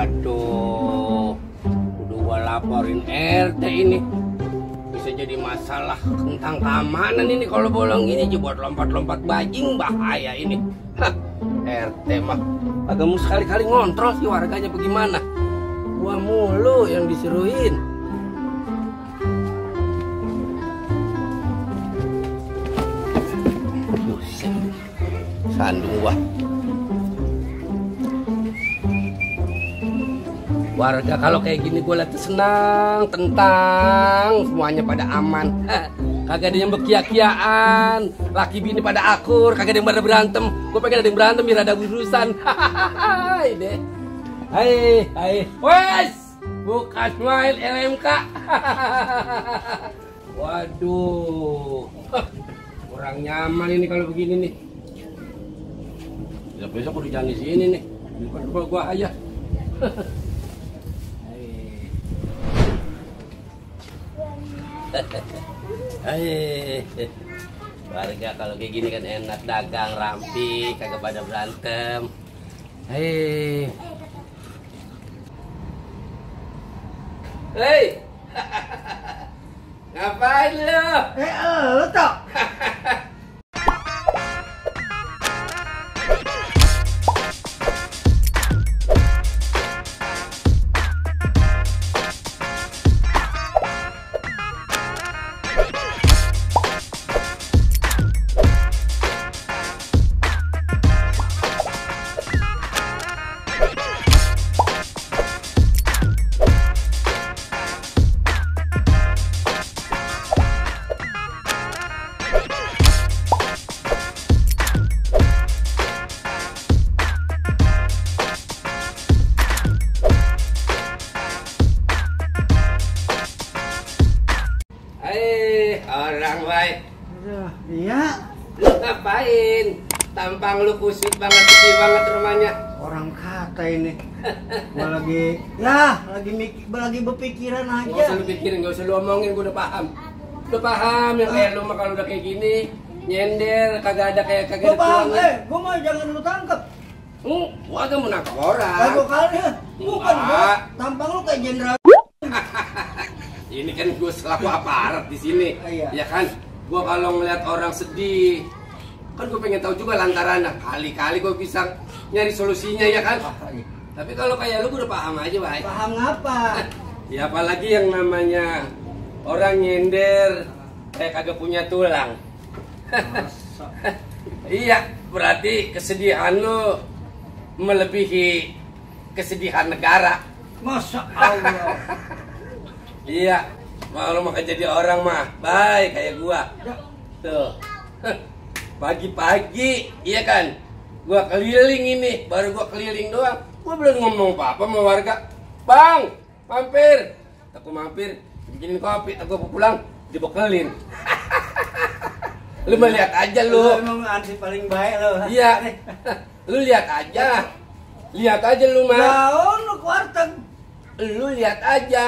Waduh, udah gua laporin RT ini. Bisa jadi masalah tentang keamanan ini kalau bolong ini buat lompat-lompat bajing, bahaya ini. Hah, RT mah agak mau sekali-kali ngontrol sih warganya bagaimana. Gua mulu yang disuruhin. Buset, sandung gua. Warga kalau kayak gini gue liat senang, tentang semuanya pada aman. Kagak ada yang bekia-kiaan, laki bini pada akur, kagak ada yang pada berantem. Gue pengen ada yang berantem biar ada urusan. Hai deh. Hai. Wes, bukan smile LMK. Waduh, kurang nyaman ini kalau begini nih. Besok udah jangan di sini nih. Bukan gua aja. Warga kalau kayak gini kan enak, dagang rapi, kagak pada berantem. Hei, ngapain lu? Lu toh? Orang baik. Iya. Lu ngapain? Tampang lu kusut banget, sedih banget rumahnya. Orang kata ini. Gua lagi berpikiran aja. Gak usah lu pikirin, gak usah lu omongin, gua udah paham. Udah paham yang kayak lu mah kalau udah kayak gini nyender, kagak ada Gua paham, gua mah jangan lu tangkap. Gua agak mau nangkap orang. Gua kali ya. Bukan gua. Tampang lu kayak jenderal. Ini kan gue selaku aparat di sini, ya kan? Gue kalau ngeliat orang sedih, kan gue pengen tahu juga lantarannya. Kali-kali gue bisa nyari solusinya, ya kan? Tapi kalau kayak lu, gue udah paham aja, baik. Paham ngapa? Ya apalagi yang namanya orang nyender, kayak kagak punya tulang. Iya, berarti kesedihan lu melebihi kesedihan negara. Masya Allah. Iya, kalau mau jadi orang mah baik kayak gua. Tuh. Pagi-pagi, iya kan? Gua keliling ini, baru gua keliling doang. Gua belum ngomong apa-apa sama warga. Bang, mampir. Aku mampir, bikinin kopi, aku pulang dibekelin. Lu melihat aja lu. Emang ansip paling baik lu. Iya. Lu lihat aja. Lihat aja lu mah. Daun lu ke warteg. Lu lihat aja.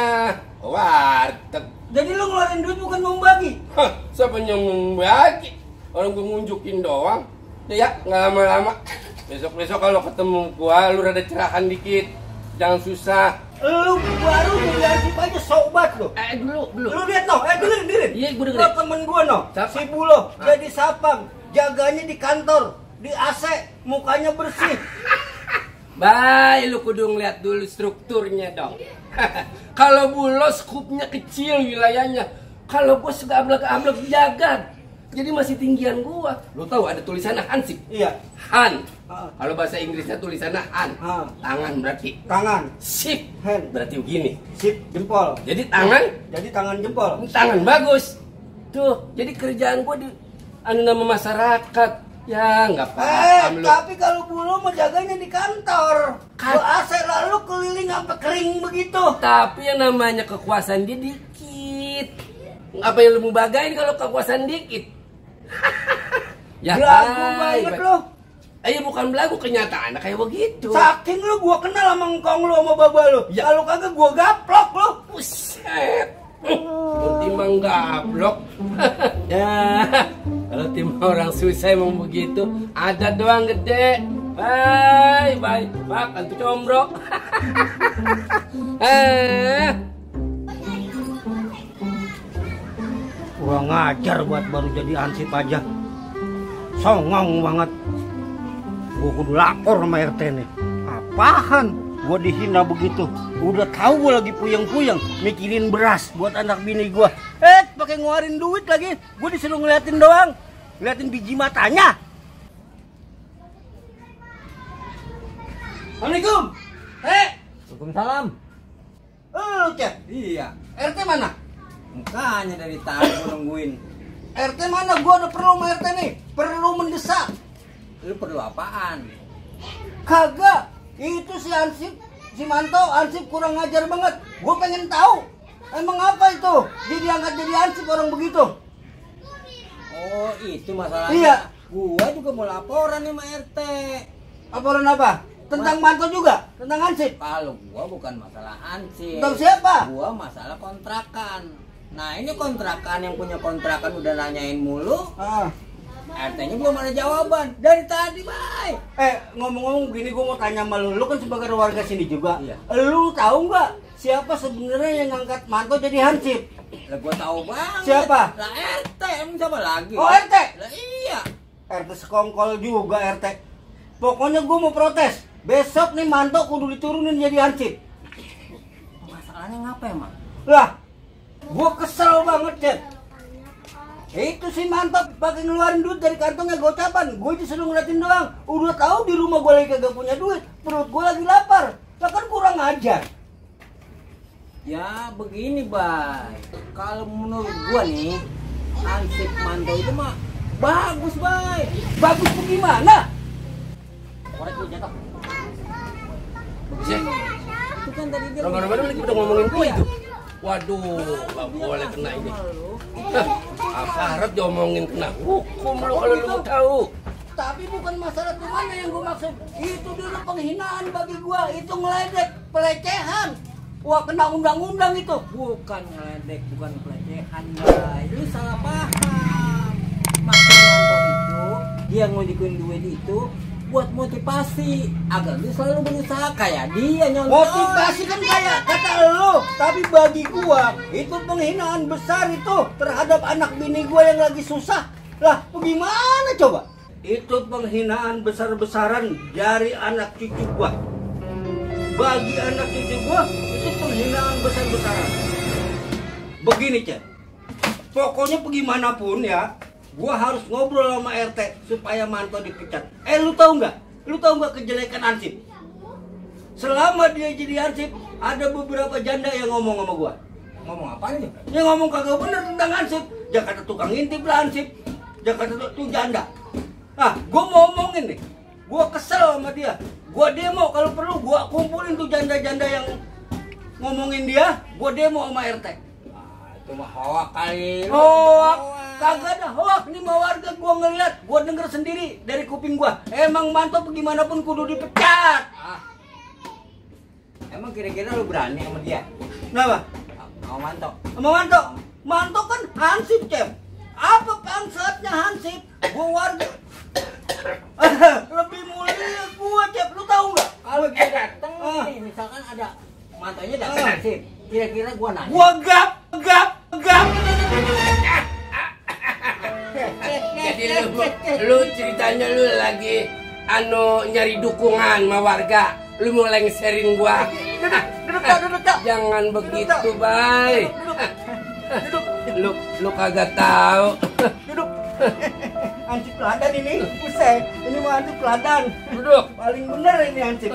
Warteg. Jadi lu ngeluarin duit bukan mau bagi? Hah, siapa yang mau bagi? Orang gue ngunjukin doang. Ya, nggak lama-lama. Besok-besok kalau ketemu gua, lu rada cerahan dikit. Jangan susah. Lu baru diarsip aja sobat lu. Dulu. Lu lihat no, dengerin. Iya, gua dengerin. Lu temen gua no, si Bulo jadi sapam, jaganya di kantor, di AC, mukanya bersih. Baik, lu kudu ngeliat dulu strukturnya dong. Kalau Bulo skupnya kecil wilayahnya. Kalau gua segablek-ablek jagat. Jadi masih tinggian gua. Lu tahu ada tulisannya Hansip? Iya. Han. Kalau bahasa Inggrisnya tulisannya Han. Tangan berarti. Tangan. Sip. Hand. Berarti begini. Sip, jempol. Jadi tangan. Jadi tangan jempol. Tangan bagus. Tuh, jadi kerjaan gua di nama masyarakat. Ya, nggak paham lu. Tapi kalau Bulo mah jaganya di kantor. Gua AC lalu keliling sampai kering begitu. Tapi yang namanya kekuasaan dia dikit. Apa yang lu mau bagain kalau kekuasaan dikit? Ya, belagu banget lu. Ayo bukan belagu, kenyataannya kayak begitu. Saking lu gua kenal sama engkong lu sama baba lu. Ya. Kalau kagak gua gaplok lu. Buset. Timbang gablok. Ya, kalau timbang orang susah emang begitu. Ada doang gede. Bye, Pak, antu combro. Kurang ngajar buat baru jadi hansip aja. Songong banget. Gua kudu lapor sama RT nih. Apaan? Gua dihina begitu. Udah tahu gua lagi puyeng-puyeng mikirin beras buat anak bini gua. Pakai ngeluarin duit lagi. Gua disuruh ngeliatin doang. Ngeliatin biji matanya. Assalamualaikum. Waalaikumsalam. Lu Cep, Iya. RT mana? Makanya dari tadi gua nungguin. RT mana? Gua udah perlu sama RT nih. Perlu mendesak. Lu perlu apaan? Kagak. Itu si Ansip, si Manto, Ansip kurang ngajar banget. Gua pengen tahu. Emang apa itu? Jadi angkat jadi Ansip orang begitu. Oh, itu masalahnya. Iya. Gua juga mau laporan nih sama RT. Laporan apa? Tentang Manto juga? Tentang Ansip? Kalau gua bukan masalah ansip. Tentang siapa? Gua masalah kontrakan. Nah, ini kontrakan yang punya kontrakan udah nanyain mulu. Ah. RT-nya belum ada jawaban. Dari tadi, Bay. Ngomong-ngomong begini gua mau tanya sama lu. Lu kan sebagai warga sini juga. Iya. Lu tahu nggak siapa sebenarnya yang ngangkat Manto jadi Hansip? Lah gua tahu banget. Siapa? Lah RT, emang siapa lagi? Oh, RT. Lah iya. RT sekongkol juga RT. Pokoknya gua mau protes. Besok nih Manto kudu diturunin jadi Hansip. Masalahnya ngapa emang? Lah, gua kesel banget, Cep. Itu si Mantap pakai ngeluarin duit dari kantongnya gocapan. Gue disuruh ngeliatin doang. Udah tahu di rumah gue lagi kagak punya duit. Perut gue lagi lapar. Lah kan kurang ajar. Ya begini, Bay. Kalau menurut gua nih, Ansip Manto itu mah bagus, Bay. Bagus bagaimana? Korek lu jatuh. Cek, Itu kan tadi dia. Roman lagi pada ngomongin gue itu. Waduh, gak boleh kena ini. Harap diomongin kena hukum lu kalau lu mau tahu. Tapi bukan masalah gimana yang gue maksud. Itu dulu penghinaan bagi gue. Itu ngeledek, pelecehan. Wah, kena undang-undang itu. Bukan ngeledek, bukan pelecehan, Bay. Lu salah paham. Maksud Manto itu, dia ngodikin duit itu buat motivasi agar dia selalu berusaha kayak dia nyontoh. Motivasi kan kayak kata lo, tapi bagi gua itu penghinaan besar itu terhadap anak bini gua yang lagi susah. Lah, bagaimana coba? Itu penghinaan besar-besaran dari anak cucu gua. Bagi anak cucu gua itu penghinaan besar-besaran. Begini, Cek. Pokoknya bagaimanapun ya, gua harus ngobrol sama RT supaya Manto dipecat. Lu tahu nggak? Lu tahu nggak kejelekan Ansip? Selama dia jadi Ansip, ada beberapa janda yang ngomong sama gua. Ngomong apa nih? Dia ngomong kagak bener tentang Ansip. Jakarta tukang ngintip lah Ansip. Jakarta tuh janda. Nah, gua mau ngomongin nih. Gua kesel sama dia. Gua demo kalau perlu. Gua kumpulin tuh janda-janda yang ngomongin dia. Gua demo sama RT. Itu mah hoak kali. Hoak, kagak ada hoak nih mah warga. Gua ngeliat, gua denger sendiri dari kuping gua. Emang Manto bagaimanapun kudu dipecat. Emang kira-kira lu berani sama dia? Kenapa? Sama Manto? Sama Manto? Manto kan Hansip, Cem. Apa bangsatnya Hansip? Gua warga. Lebih mulia gua, Cep. Lu tahu nggak? Kalau dia dateng nih, misalkan ada Mantonya dateng Ansip, kira-kira gua nanya. Gua gap. Jadi lu ceritanya lu lagi nyari dukungan sama warga. Lu mau lengserin gua. Duduk, Cak. Jangan begitu, Bay. Lu kagak tahu. Duduk. Hansip teladan ini. Buset, ini mah Hansip teladan. Duduk. Paling bener ini Hansip.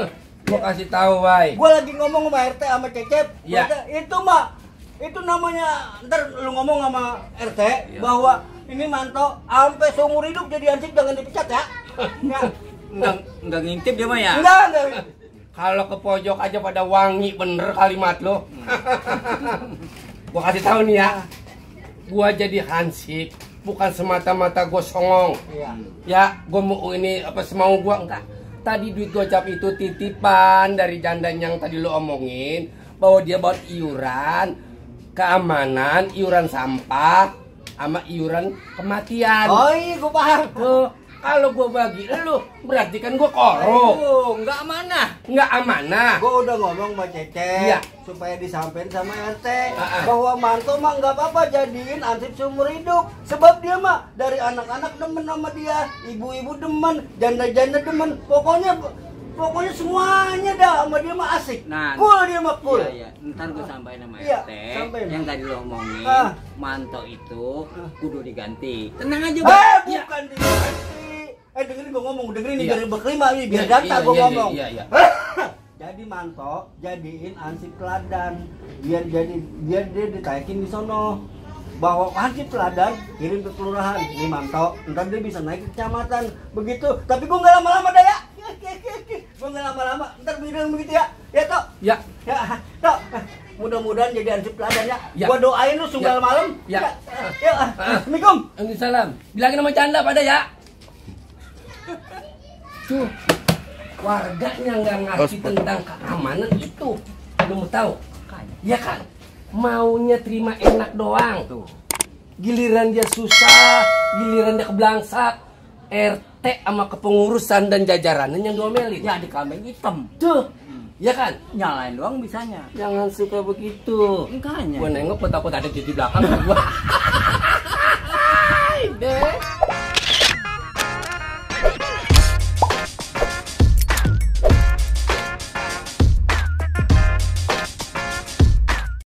Gua kasih tahu, Bay. Gua lagi ngomong sama RT sama Cecep. Iya. Itu mah, itu namanya ntar lu ngomong sama RT bahwa ini Manto sampai seumur hidup jadi Hansip jangan dipecat ya. Ya. Enggak ngintip dia mah ya? Enggak. Kalau ke pojok aja pada wangi bener kalimat lo. Gua kasih tahu nih ya. Gua jadi Hansip bukan semata-mata gua songong. Iya. Ya, gua mau ini apa semau gua enggak. Tadi duit gocap itu titipan dari janda yang tadi lo omongin bahwa dia buat iuran keamanan, iuran sampah, sama iuran kematian. Oh iya, gua paham. Tuh, Kalau gua bagi lu, berarti kan gua korup. Oh, nggak amanah. Nggak amanah. Gue udah ngomong sama Cece Iya. supaya disampein sama RT Ah. bahwa Manto mah nggak apa-apa jadiin ansip seumur hidup, sebab dia mah dari anak-anak demen sama dia, ibu-ibu demen, janda-janda demen, pokoknya semuanya dah sama dia mah asik. Nah, Cool dia mah cool. Iya, ntar gue sampaikan sama Iya, RT sampein. yang tadi lo omongin, Ah. Manto itu kudu diganti. Tenang aja, Bang. Bukan diganti. Dengerin gue ngomong, dengerin nih Iya. biar berkelima nih, biar Iya, gantah iya, gue iya, ngomong. iya, iya. Jadi Manto jadiin ansip teladan, biar dia ditaikin di sono. Bawa ansip teladan, kirim ke kelurahan. Nih Manto, ntar dia bisa naik ke kecamatan. Begitu, tapi gue nggak lama-lama dah ya. Gue nggak lama-lama, ntar bilang begitu ya. Ya Tok. Ya. Ya, Tok. Mudah-mudahan jadi ansip teladan ya. Ya. Gua doain lu sunggal Ya. malam. Ya. Ya. Assalamualaikum. Waalaikumsalam. Bilangin sama janda pada ya. Tuh, warganya nggak ngasih tentang keamanan itu. Lu mau tahu? Ya kan? Maunya terima enak doang. Tuh. Giliran dia susah, giliran dia keblangsak, RT sama kepengurusan dan jajarannya yang diomelin. Jadi kambing hitam. Tuh, ya kan? Nyalain doang bisanya. Jangan suka begitu. Makanya. Gua nengok, gua takut ada di belakang gua.